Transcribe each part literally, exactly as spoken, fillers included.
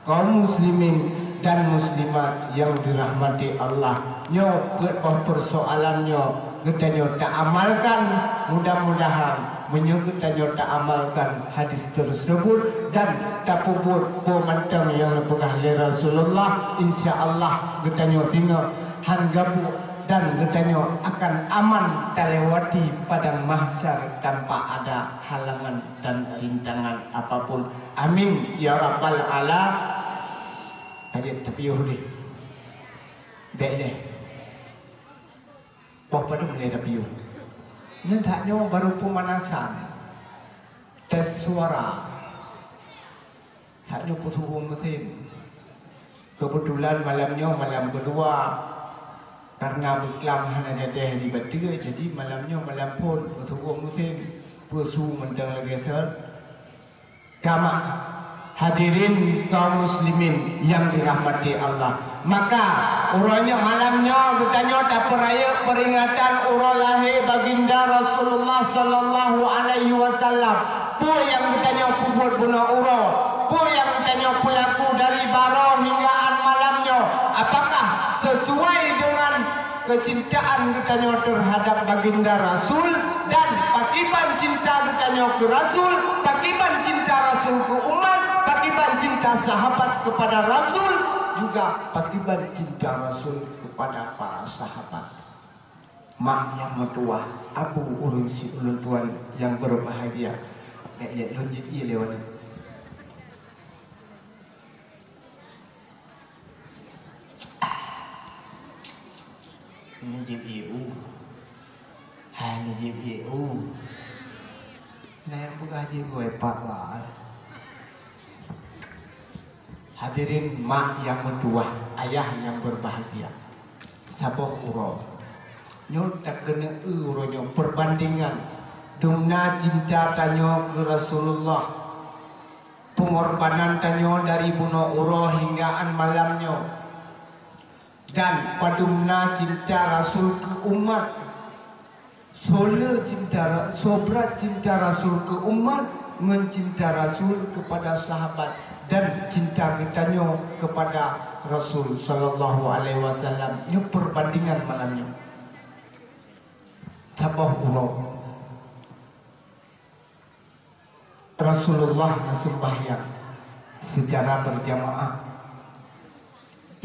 Kaum muslimin dan muslimat yang dirahmati Allah, nyoe peuet boh persoalan nyoe geutanyoe taamalkan. Mudah-mudahan meunyoe geutanyoe taamalkan hadis tersebut dan tapeubuet peue mantong nyang neupeugah lé Rasulullah, insya Allah geutanyoe singoh han gabuk dan geutanyoe akan aman talewati padang mahsyar tanpa ada halangan dan rintangan apapun. Amin ya rabbal ala. Tajak tapiôh deh. Bèk deh. Poh padum lé tapiôh. Nyan that nyoe baru pemanasan. Tes suara. Saat nyoe peusuhu meusén. Keubeutulan malam nyoe malam keudua. Kareuna beuklam hana jadeh jibateue, jadi malam nyoe malam phon peusuhu meusén. Peusu mantong lagèe thon. Kamak hadirin kaum muslimin yang dirahmati Allah. Maka uroe nyoe malam nyoe geutanyoe tapeurayeuk peuringatan uroe lahé Baginda Rasulullah sallallahu alaihi wasallam. Peue nyang geutanyoe peubuet bunoe uroe? Peue nyang geutanyoe peulaku dari baroe hingga án malam nyoe? Apakah sesuai dengan keucintaan geutanyoe teuhadap Baginda Rasul? Dan pakiban cinta geutanyoe keu Rasul, pakiban cinta Rasul keu umat, pakiban cinta sahabat kepada Rasul, juga pakiban cinta Rasul kepada para sahabat. Mak nyang meutuwah, abu ureueng siulôn tuan nyang berbahagia, lé-lé lôn jieb ie lé waneuk. Ini jieb ie u. Hai, ini jieb ie u. Nah, nyang peugah jieb ie pat wai. Hadirin mak nyang meutuwah, ayah nyang berbahagia. Saboh uroe. Nyoe takeuneuk eu uroe nyoe perbandingan. Dumna cinta tanyoe keu Rasulullah. Pengorbanan tanyoe dari bunoe uroe hingga án malam nyoe. Dan padumna cinta Rasul keu umat. Soe le cinta ra-, soe brat cinta Rasul keu umat ngon cinta Rasul kepada sahabat dan cinta geutanyoe kepada Rasul sallallahu alaihi wasallam. Nyoe perbandingan malam nyoe. Saboh uroe. Rasulullah na seumbahyang secara berjamaah.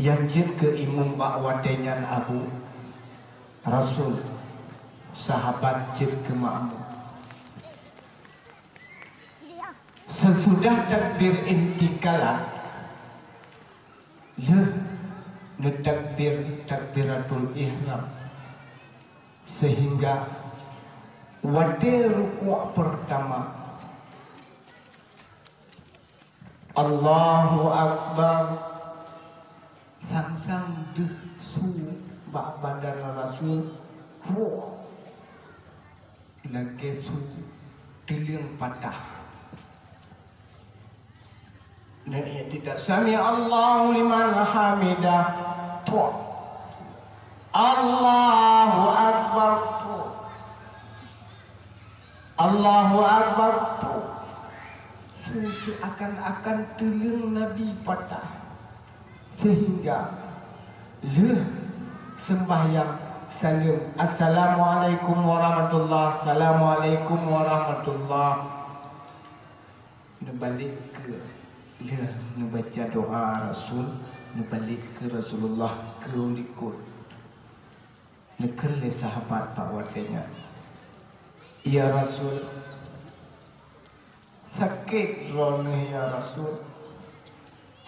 Nyang jeuet keu imum bak watèe nyan abu, Rasul, sahabat jeuet keu makmum. Sesudah takbir intiqalat, lheueh neutakbir takbiratul ihram, sehingga watèe rukuk pertama, Allahu Akbar, sang-sang deuh su bak badan Rasul, huh, lagèe su tuleueng patah. Nah, ya, tidak. Sami Allahu liman hamidah. Puh. Allahu Akbar. Puh. Allahu Akbar. Puh. Se-, seakan-akan tuleueng Nabi patah. Sehingga lheueh seumbahyang saleuem, "Assalamualaikum warahmatullah, assalamualaikum warahmatullah." Neubalek keu lheueh neubaca doa Rasul, neubalek keu Rasulullah keu likot. Neukheun lé sahabat bak watèe nyan, "Ya Rasul, sakét droeneuh ya Rasul."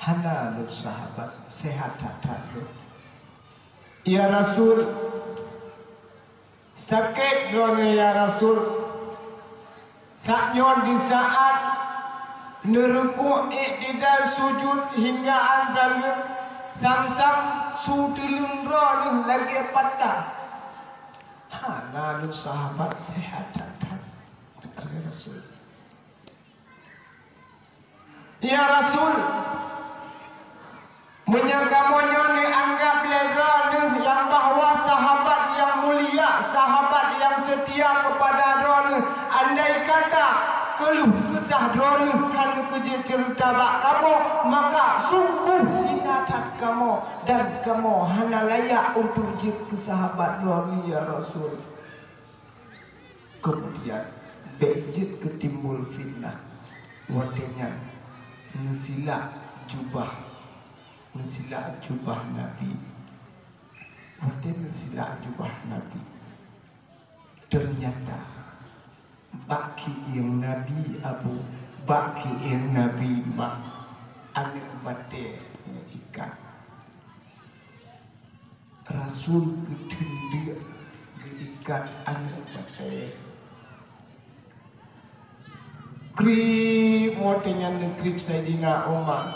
"Hana lôn sahabat, seuhat that-that lôn." "Ya Rasul, sakét droeneuh ya Rasul." Saat nyoe di saat neurukuk, iktidal, sujud hingga án saleuem, sang-sang su tuleueng droeneuh lagèe patah. "Hana lôn sahabat, seuhat that-that," kheun Rasul. "Ya Rasul, meunyoe kamoe nyoe neuanggab lé droeneuh nyang bahwa sahabat nyang mulia, sahabat nyang seutia keupada droeneuh, andai kata keuluh keusah droeneuh hana keujeuet ceurita bak kamoe, maka Sungguh hina that kamoe dan kamoe hana layak untuk jeuet keu sahabat Droeneuh, ya Rasul. Keumudian, bék jeuet keu timbul fitnah. Watée nyan, neusilak jubah, neusilak jubah Nabi. Watée neusilak jubah Nabi, teunyata bak kiéng Nabi Abu, bak kiéng Nabi Mak, aneuëk batée neuikat. Rasul geuteundeuk geuikat aneuëk batée. Krieb, watée nyan neukrieb Saidina Umar.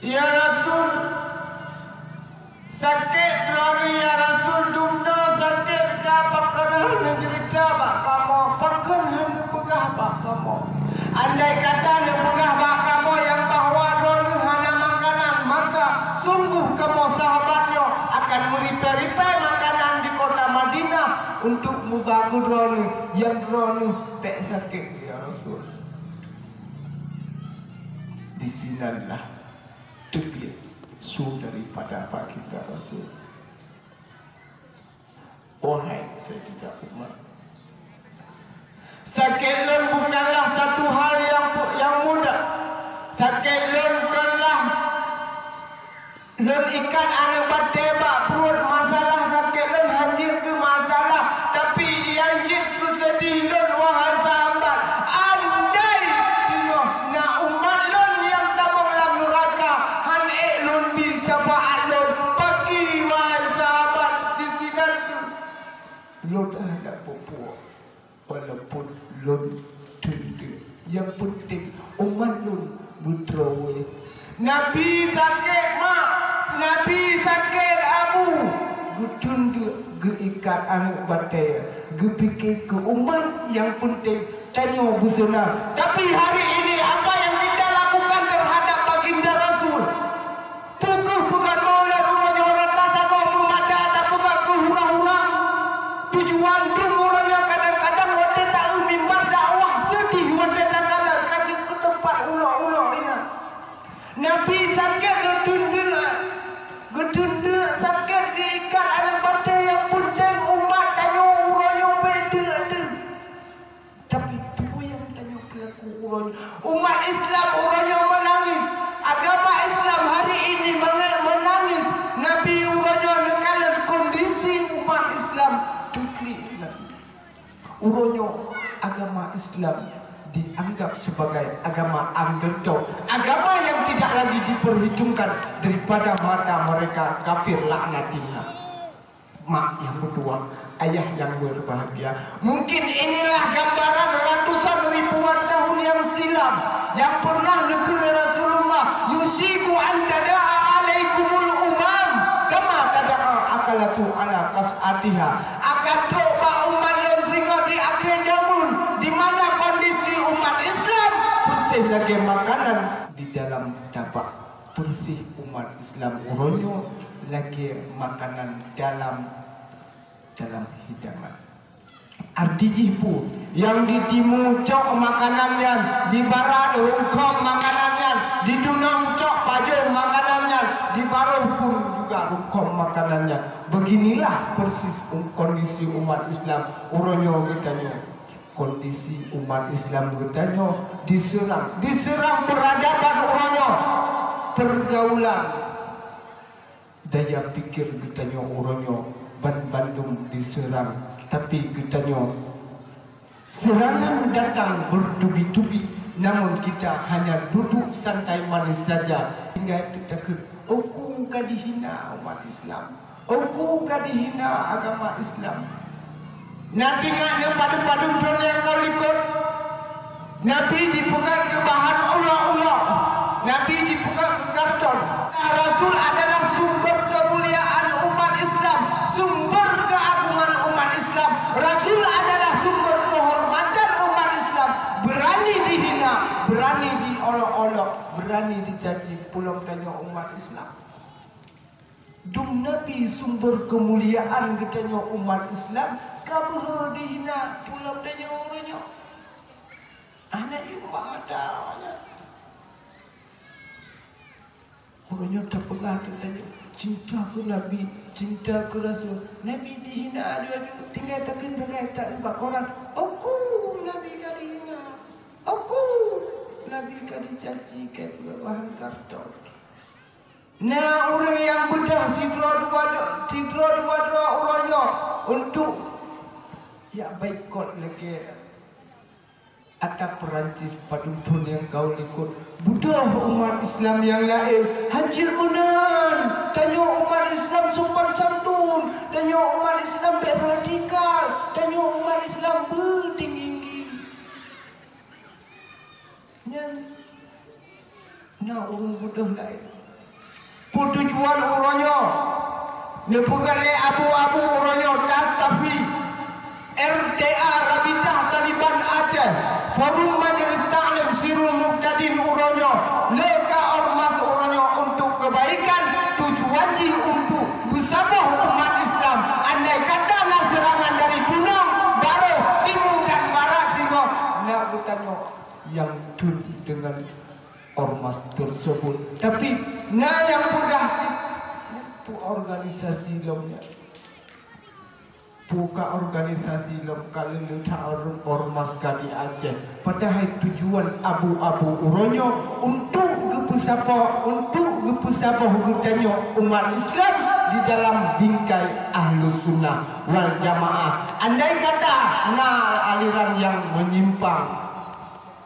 "Ya Rasul, sakét droeneuh, ya Rasul, dumnoe sakét ka, pakon hana neuceurita bak kamoe, pakon hana neupeugah bak kamoe. Andai kata neupeugah bak kamoe nyang bahwa droeneuh hana makanan, maka sungguh kamoe sahabat nyoe akan meuripée-ripée makanan di kota Madinah untuk muba keu droeneuh, nyang droeneuh bék sakét, ya Rasul." Di sinanlah teubiet su daripada baginda Rasul. Wahai Saidina Umar, sakét lôn bukanlah satu hal yang, yang mudah. Sakét lôn konlah lôn ikat aneuëk batée bak pruet, masalah sakét lôn hanjeuet keu masalah, tapi nyang jeuet keu seudeh lôn, wahai sahabat, andai singoh na umat lôn nyang tamong lam neuraka, han ék lôn bi syafaat lôn, pakri, wahai sahabat, di sinan keuh lôn hana peue-peue. Walaupun lôn teundeuk, nyang peunteng umat lôn beutreue. Nabi sakét mak, Nabi sakét abu, geuteundeuk geuikat aneuëk batée, geupike keu umat, nyang peunteng tanyoe beuseunang. Tapi hari ini apa yang kita lakukan terhadap baginda Rasul? Peu kheueh peugah meunan uroe nyoe rata sagoe meumada tapeugah keu hura-hura. Tujuan dum uroe nyoe kadang-kadang watée ta-eu mimbar dakwah seudeh, watée takalon ka jeuet keu teumpat ulok-ulok inan. Nabi sakét geuteundeuk, geuteundeuk sakét geuikat aneuëk batée, nyang peunteng umat tanyoe uroe nyoe bék deuk-deuk. Tapi peue nyang tanyoe peulaku uroe nyoe? Umat Islam uroe nyoe meunangis. Agama Islam hari ini menge-, meunangis. Nabi uroe nyoe neukalon kondisi umat Islam teuklik. Uroe nyoe agama Islam dianggap sebagai agama underdog, agama yang tidak lagi diperhitungkan daripada mata mereka kafir laknatillah. Mak yang meutuwah, ayah yang berbahagia, mungkin inilah gambaran ratusan ribuan tahun yang silam yang pernah neukheun lé Rasulullah, "Yusyiku an tada'a alaikumul umam kama tada'a akalatu ala qas'atiha." Akan trok bak umat lôn singoh di akhé jameun, di mana kondisi umat Islam persis lagée makanan di dalam tapak. Persis umat Islam uroe nyoe lagée makanan dalam, dalam hidangan. Arti jih peue? Nyang di timu cok makanan nyan, di barat rungkong makanan nyan, di dunong cok pajoh makanan nyan, di baroh pun juga rungkong makanan nyan. Beginilah persis um-, kondisi umat Islam uroe nyoe geutanyoe. Kondisi umat Islam geutanyoe diseurang, diseurang peuradaban uroe nyoe, peurgaulan, daya pikir geutanyoe uroe nyoe, ban bandum diseurang. Tapi geutanyoe, seurangan datang beutubi-tubi, namun kita hanya duduk santai manis saja, tinggai takheun, "Uku ka dihina umat Islam." Uku ka dihina agama Islam. Na teuingat neupadum-padum thon nyang ka likot? Nabi jipeugah keu bahan ulok-ulok. Nabi jipeugah keu karton. Rasul adalah sumber kemuliaan umat Islam, sumber keagungan umat Islam. Rasul adalah sumber kehormatan umat Islam. Berani dihina, berani diolok-olok, berani dicaci, peulom tanyoe umat Islam. Dum Nabi sumber keumuliaan geutanyoe umat Islam, ka beuhe dihina, peulom tanyoe uroe nyoe. Hana yum bak mata awaknyan. Meunyoe tapeugah teuh tanyoe cinta keu Nabi, cinta keu Rasul, Nabi dihina aju-aju, tinggai takheun sagai ta bak koran, "Uku Nabi ka dihina, uku Nabi ka dicaci keu bahan karton." Na ureuëng nyang beudôh sidroe dua, sidroe dua droe uroe nyoe untuk jak baikot lagée ata Perancis padum thon nyang ka likot. Beudôh umat Islam nyang laén, hanjeuet meunan. Tanyoe umat Islam sopan santun, tanyoe umat Islam bék radikal, tanyoe umat Islam beutinggi-tinggi. Nyan na ureuëng beudôh laén. Peue tujuan uroe nyoe? Neupeugah lé abu-abu uroe nyoe, Tastafi, R T A, Rabitah Taliban Aceh, Forum Majelis Taklim Sirul Muhtadin uroe nyoe, le ka ormas uroe nyoe untuk kebaikan, tujuan jih untuk beusaboh umat Islam. Andai kata na seurangan dari gunong, barôh, timu dan barat singoh, na geutanyoe nyang thon deungon ormas tersebut. Tapi na nyang peugah cit, peue organisasi lom nyan? Peue ka organisasi lom ka leuleut that or-, ormas ka di Aceh? Padahai tujuan abu-abu uroe nyoe untuk geupeusaboh, untuk geupeusaboh geutanyoe umat Islam di dalam bingkai Ahlus Sunnah wal Jamaah. Andai kata na aliran nyang menyimpang,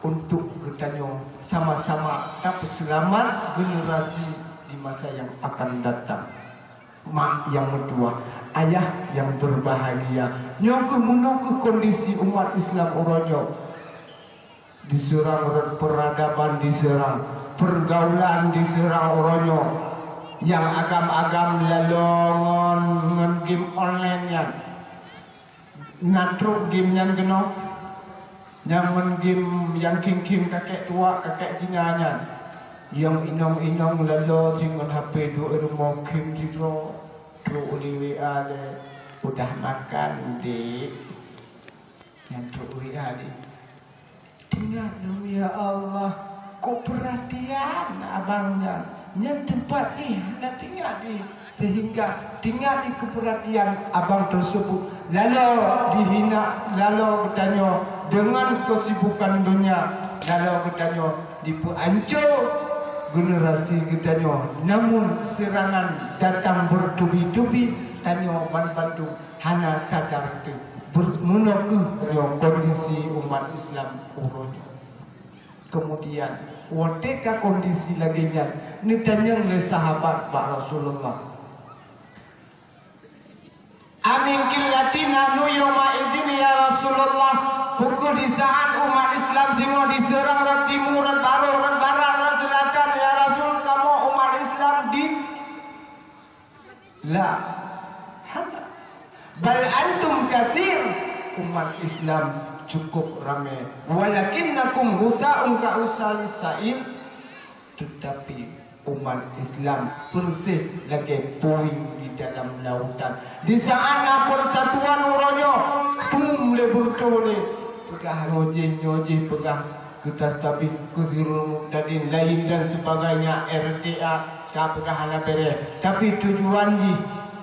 untuk geutanyoe sama-sama tapeuseulamat generasi di masa nyang akan datang. Mak nyang meutuwah, ayah nyang berbahagia, nyoe keuh meunoe keuh kondisi umat Islam uroe nyoe. Diseurang rot peuradaban, diseurang peurgaulan, diseurang uroe nyoe. Nyang agam-agam laloe ngon, ngon game online nyan. Na trok game nyan keunoe, nyang ngon game nyang khém-khém kakek tuha, kakek Cina nyan. Nyang inong-inong laloe singon H P duek rumoh khém sidroe, trok u W A lé, "Udah makan, Dek?" Nyan trok u W A, Dek. Teuingat lom, ya Allah, kok peuratian abang nyan. Nyan teumpat jih hana teuingat jih, sehingga teuingat jih keu peuratian abang tersebut. Laloe dihina, laloe geutanyoe deungon keusibukan donya, laloe geutanyoe dipeuanco generasi geutanyoe. Namun seurangan datang bertubi-tubi, tanyoe banmandum hana sadar teuh. Ber-, meunoe keuh nyoe kondisi umat Islam uroe nyoe. Kemudian, watée ka kondisi lagée nyan, neutanyong lé sahabat bak Rasulullah, "Amin qillatin nahnu yauma idzin ya Rasulullah?" Peu kheueh di saat umat Islam singoh diseurang rot timu, rot barôh, rot barat, rot seulatan, ya Rasul, kamoe umat Islam di La, hana. Bal antum katsir, umat Islam cukup ramé. Walakinnakum ghusa'un ka ghusa'is sa'il, tetapi umat Islam persis lagée puing di dalam lautan. Di saat na persatuan uroe nyoe, tum lé beureutoh lé, peugah nyoe jih, nyoe jih, peugah keu Tastafi, keu Sirul Muhtadin, lain dan sebagainya, R T A, ka peugah hana béreh. Tapi tujuan jih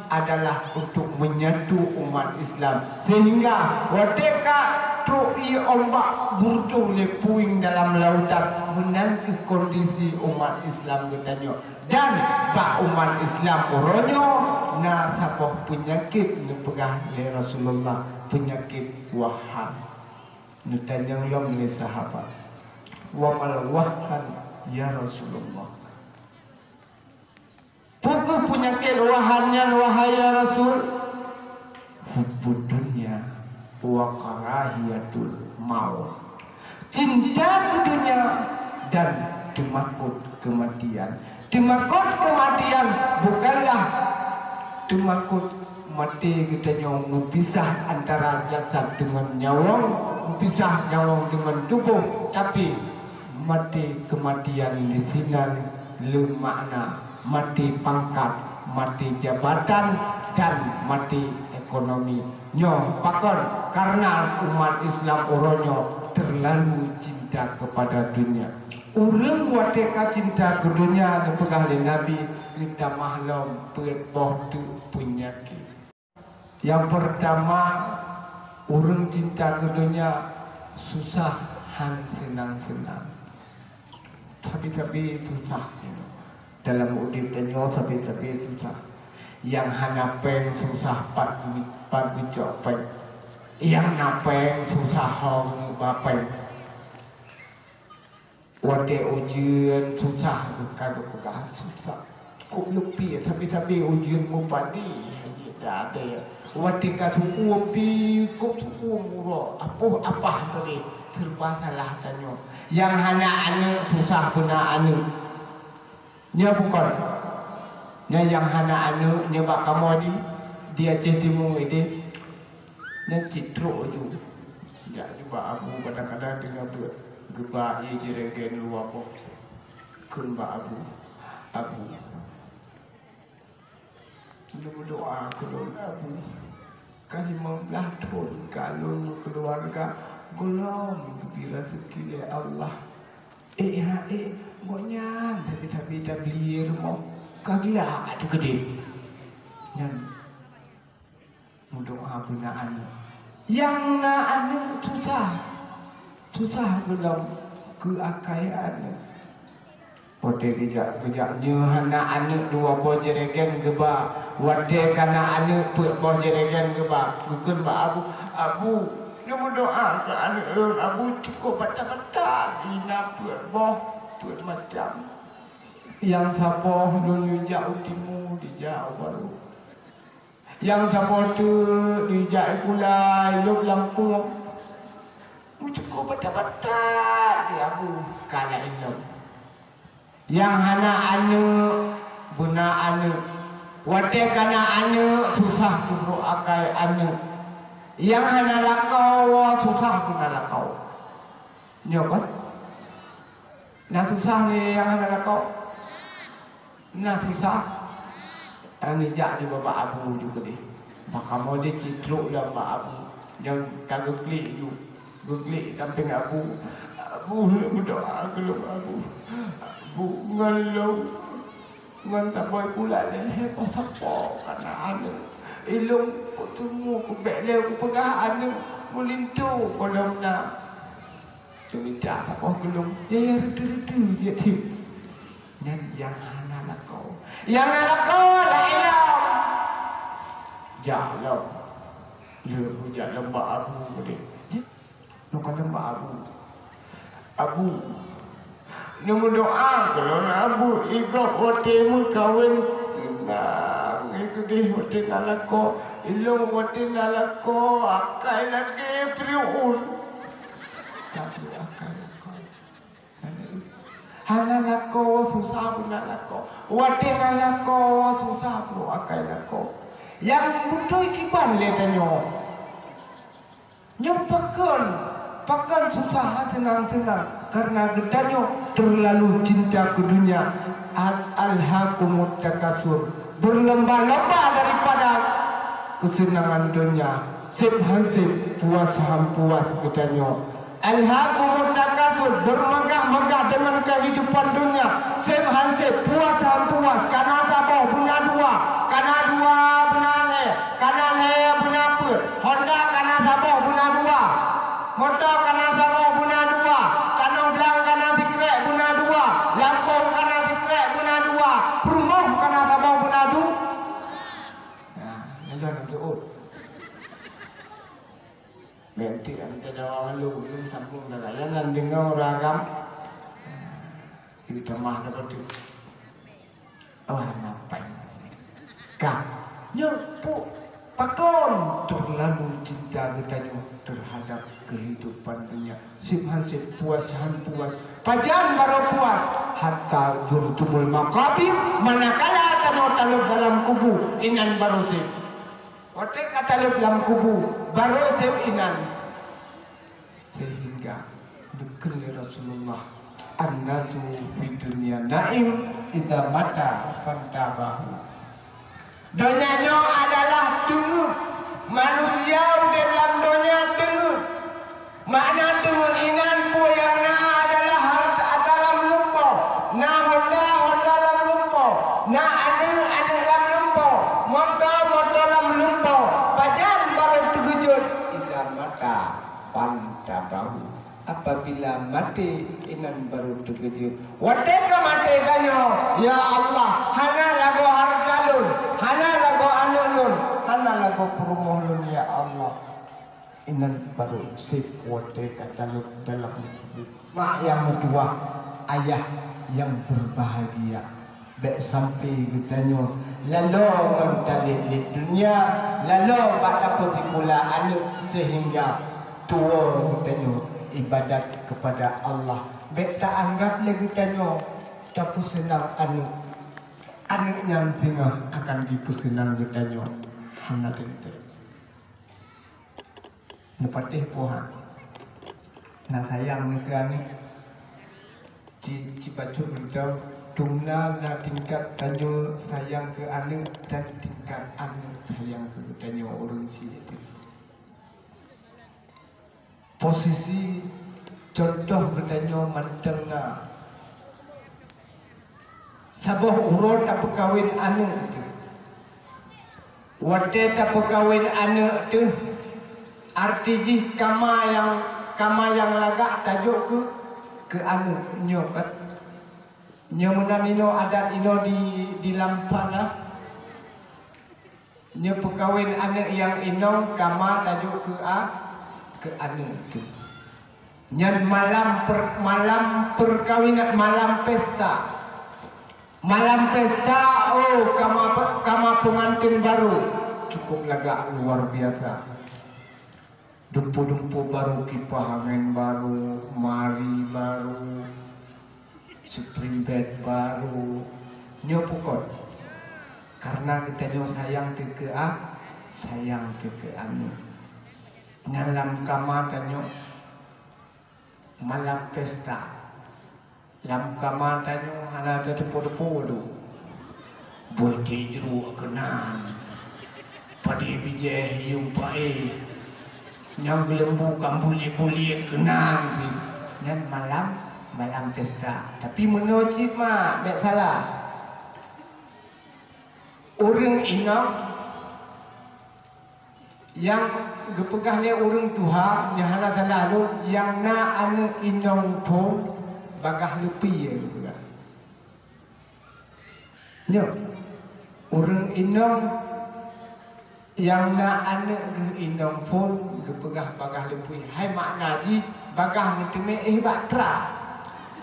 adalah untuk menyatu umat Islam. Sehingga watée ka trok ié ombak beureutoh lé puing dalam lautan, meunan keuh kondisi umat Islam geutanyoe. Dan bak umat Islam uroe nyoe na saboh peunyakét neupeugah lé Rasulullah, peunyakét wahan. Neutanyong lom lé sahabat, "Wa mal wahan, ya Rasulullah?" Peu kheueh peunyakét wahan nyan, wahai ya Rasul? Hubbud dunya wa karahiyatul maut. Cinta keu dunia dan teumakot keumatian. Teumakot keumatian bukanlah teumakot maté geutanyoe meupisah antara jasad deungon nyawöng, meupisah nyawöng deungon tuboh, tapi maté keumatian disinan le makna maté pangkat, maté jabatan, dan maté ekonomi. Nyoe pakon? Karena umat Islam uroe nyoe terlalu cinta kepada dunia. Ureuëng watée ka cinta keu donya neupeugah lé Nabi, meutamah lom peuet boh teuk peunyakét. Nyang peurtama, ureuëng cinta keu donya susah han seunang-seunang. Sabe-sabe susah. Dalam udeb tanyoe sabe-sabe susah. Nyang hana péng susah pat geu-, pat geucok péng. Nyang na péng susah ho geuba péng. Watée ujeuen susah, ka geupeugah susah. Kok leupie sabe-sabe ujeuen mupadi, jih dak ada. Watée ka su'uem pi, kok su'uem uroe, apoh apah tadi, serba salah tanyoe. Nyang hana aneuëk susah beuna aneuëk. Nyoe bukon. Nyoe nyang hana aneuëk, nyoe bak kamoe di, di Aceh Timu ideh. Nyan cit trok laju. Jak nibak abu kadang-kadang teungoh beuet. Geuba ié jerigen luwa boh. Kheun bak abu, "Abu, lôn meudoá keu lôn, Abu. Ka limong blaih thon ka lôn meukeuluwarga, gohlom geubri raseuki lé Allah. Ék ha ék, gobnyan sabe-sabe tabli rumoh ka glak ateueh keudeh." Nyan meudoá beuna aneuëk. Nyang na aneuëk susah, susah gohlom keu akai aneuëk. Watée geujak, geujak nyoe hana aneuëk dua boh jerigen geuba. Watée ka na aneuëk peuet boh jerigen geuba. Geukheun bak abu, "Abu, neumeudoá keu aneuëk lôn, Abu, cukôp bata-bata jih na peuet boh, peuet macam. Nyang saboh lôn yue jak u timu, dijak u barô. Nyang saboh teuk dijak ikulai lôb lampueng. Meucukôp bata-bata di abu kala inong. Nyang hana aneuëk, beuna aneuëk. Watée ka na aneuëk, susah keu brok akai aneuëk. Nyang hana lakoe, susah beuna lakoe." Nyoe kon? Na susah lé nyang hana lakoe? Na susah? Nyan neujak di babah abu ju keudeh. Bak kamoe deh cit trok lam bak abu. Nyan ka geuklik ju. Geuklik sampéng abu. "Abu, lôn meudoá keu lôn, Abu. Abu, ngon lôn, ngon saboh ikulai lé lhée boh sapo ka na aneuëk. Ilôn kuteumu kubek lé kupeugah aneuëk meulinto gohlom na." Teumita saboh geulong, ya, ya, reuteu-reuteu jeuet cit. Nyan nyang hana lakoe. Nyang na lakoe, laén lom. Jak lom. Lheueh jak lom bak abu deh. Jeuet. Lom ka lom bak abu. "Abu, neumeudoá keu lôn, Abu, i gob watée meukawen seunang. I keudeh watée na lakoe, ilôn watée na lakoe, akai lagée Fir'aun." Tapi akai lakoe. Hana lakoe, susah beuna lakoe. Watée na lakoe, susah brok akai lakoe. Nyang beutôi kiban lé tanyoe. Nyoe pakon, pakon susah hati nang teunang, kareuna geutanyoe teulalu cinta keu donya. Al-, alhakumut takasur, berlomba-lomba daripada keuseunangan donya. Seb han seb, puas han puas geutanyoe. Alhakumut takasur, bermegah-megah dengan kehidupan dunia. Seb han seb, puas han puas, kana saboh beuna dua, kana dua beuna lhée, kana lhée beuna peuet, honda kana saboh beuna dua, moto kana saboh beuna dua, kanoe blang kana sikrek beuna dua, lampôh kana sikrek beuna dua, peurumoh kana saboh beuna du-, nah, nyan lôn tu'oh. Bèk enteuk, enteuk dawa malu, ulôn sambông dawa. Nyan deungoe ureueng agam. Geutamah dapeue teuk. Oh, ngapai? Ka. Nyoe pu-, pakon terlalu cinta geutanyoe terhadap kehidupan dunia. Seb han seb, puas han puas. Pajan barô puas? Hatta zurtumul maqabir, manakala tanoe taleueb dalam kubu, inan barô seb. Watèe ka taleueb lam kubu, barô seb inan. Sehingga geukheun lé Rasulullah, "An-nasu fid dunya na'im, idza mata fantabahu." Donya nyoe adalah teungét. Manusia udép lam donya teungét. Makna teungét inan peue nyang na adalah hareuta dalam Na aneuk-aneuk lam lumpoe, moto-moto lam lumpoe, pajan barô teukeujot? Idza mata fantabahu. Apabila maté, inan barô teukeujot. Watée ka maté tanyoe, ya Allah, hana lagoe hareuta lôn, hana lagoe aneuk lôn, hana lagoe peurumoh lôn, ya Allah. Inan barô sép watée ka talheueh dalam kubu. Mak nyang meutuwah, ayah nyang beubahgia. Bék sampoe geutanyoe laloe ngon talét-lét dônya, laloe bak tapeusikula aneuk seuhingga tuwoe geutanyoe ibadat keupada Allah. Bék taanggab lé geutanyoe tapeuseunang aneuk. Aneuk nyan singoh akan jipeuseunang geutanyoe. Hana teuntée. Neupatéh poh ha. Na sayang neu keu aneuk. Ci, ci bacut mantong, dum na, na tingkat tanyoe sayang keu aneuk dan tingkat aneuk sayang keu tanyoe ureuëng syiek teuh. Posisi contoh geutanyoe mantong na. Saboh uroe tapeukawen aneuk teuh. Watée tapeukawen aneuk teuh, arti jih kama nyang, kama nyang lagak tajok keu, keu aneuk nyoe kan. Nyoe meunan inoe adat inoe di, di Lampana. Nyoe peukawen aneuk nyang inong kama tajok keu a, keu aneuk teuh. Nyan malam per-, malam perkawinan, malam pesta. Malam pesta, oh, kama, kama pengantin baru. Cukup lagak luar biasa. Dumpeue-dumpeue baru, kipah angén baru, mari baru, spring bed baru. Nyoe pukon. Karena geutanyoe sayang teuh keu a, sayang teuh keu aneuk. Nyan lam kama tanyoe malam pesta. Lam kama tanyoe hana tateupeue-teupeue lom. Beuti jruek keunan. Padé bijéh yuem paé. Nyang geuleumbu ka buliet-buliet keunan cit. Nyan malam, malam pesta. Tapi meunoe cit mak, bék salah. Ureuëng inong nyang geupeugah lé ureuëng tuha, nyang hana salah lom, nyang na aneuk inong phon bagaih leupie geupeugah. Nyoe, ureuëng inong nyang na aneuk geuh inong phon geupeugah bagaih leupie. Hai makna jih bagaih meuteumé éh bak tra.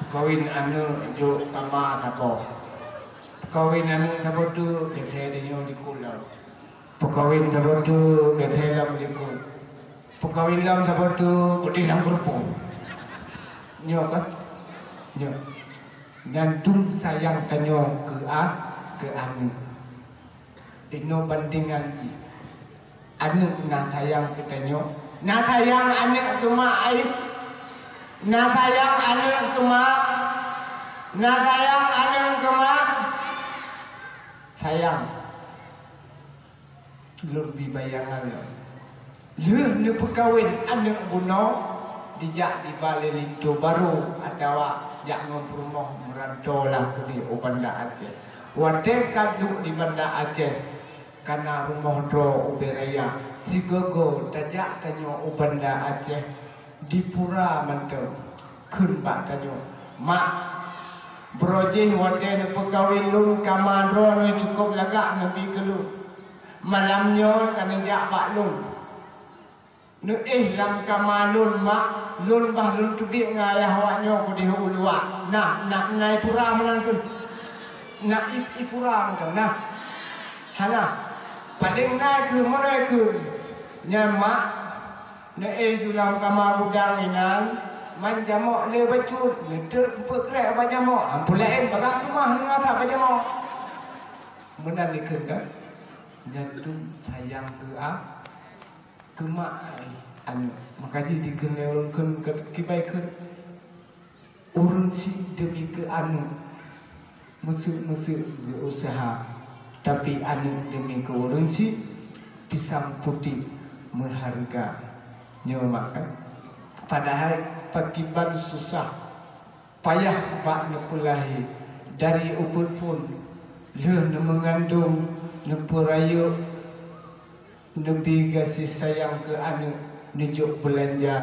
Peukawen aneuk jok kama saboh. Peukawen aneuk saboh tu geusé deunyoe di kulon. Peukawen saboh tu geusé lam likot. Peukawen lam saboh tu keudeh lam keureupo. Nyoe kan? Nyoe. Nyan dum sayang tanyoe keu a, keu aneuk. Inoe bandingan jih. Aneuk na sayang keu tanyoe. Na sayang aneuk keu mak ai. Na sayang aneuk keu mak. Na sayang aneuk keu mak. Sayang. Lôn bri bayangan lom. Lheueh neupeukawen aneuk bunoe, dijak diba lé linto barô atawa jak ngon peurumoh meuranto lam keudeh u Banda Aceh. Watée ka duek di Banda Aceh, ka na rumoh droe ubé raya, sigoe-goe tajak tanyoe u Banda Aceh. Di pura mantong kheun bak tanyoe, "Mak, brok jih watée neupeukawen lôn kama droeneuh cukôp lagak neubi keu lôn. Malam nyoe ka neujak bak lôn. Neuéh lam kama lôn, mak, lôn bah lôn teubiet ngon ayah awaknyoe keudeh u luwa." Nah, nah, na i pura meunan kheun. Na i, i pura mantong, nah. Hana. Paléng na kheun, meunan kheun. Nyan, mak, Neuéh ju lam kama gudang inan, man jamok lé bacut, neuteuk peukrek bak jamok, ampôn laén bagaih keumah neuasah bak jamok. Meunan dikheun kan? Nyan dum sayang keu a, keu mak ai aneuk. Maka jih dikheun lé ureueng kheun kibai kheun. Ureueng syiek deumi keu aneuk, meuseuet-meuseuet geu-useuha, tapi aneuk deumi keu ureueng syiek, pisang putéh meuhareuga. Nyoe mak kan? Padahai pakiban susah payah bak neupeulahé dari ubeut phon Lheueh neumeungandong, neupeurayeuk, neubi gaséh sayang keu aneuk, neujok beulanja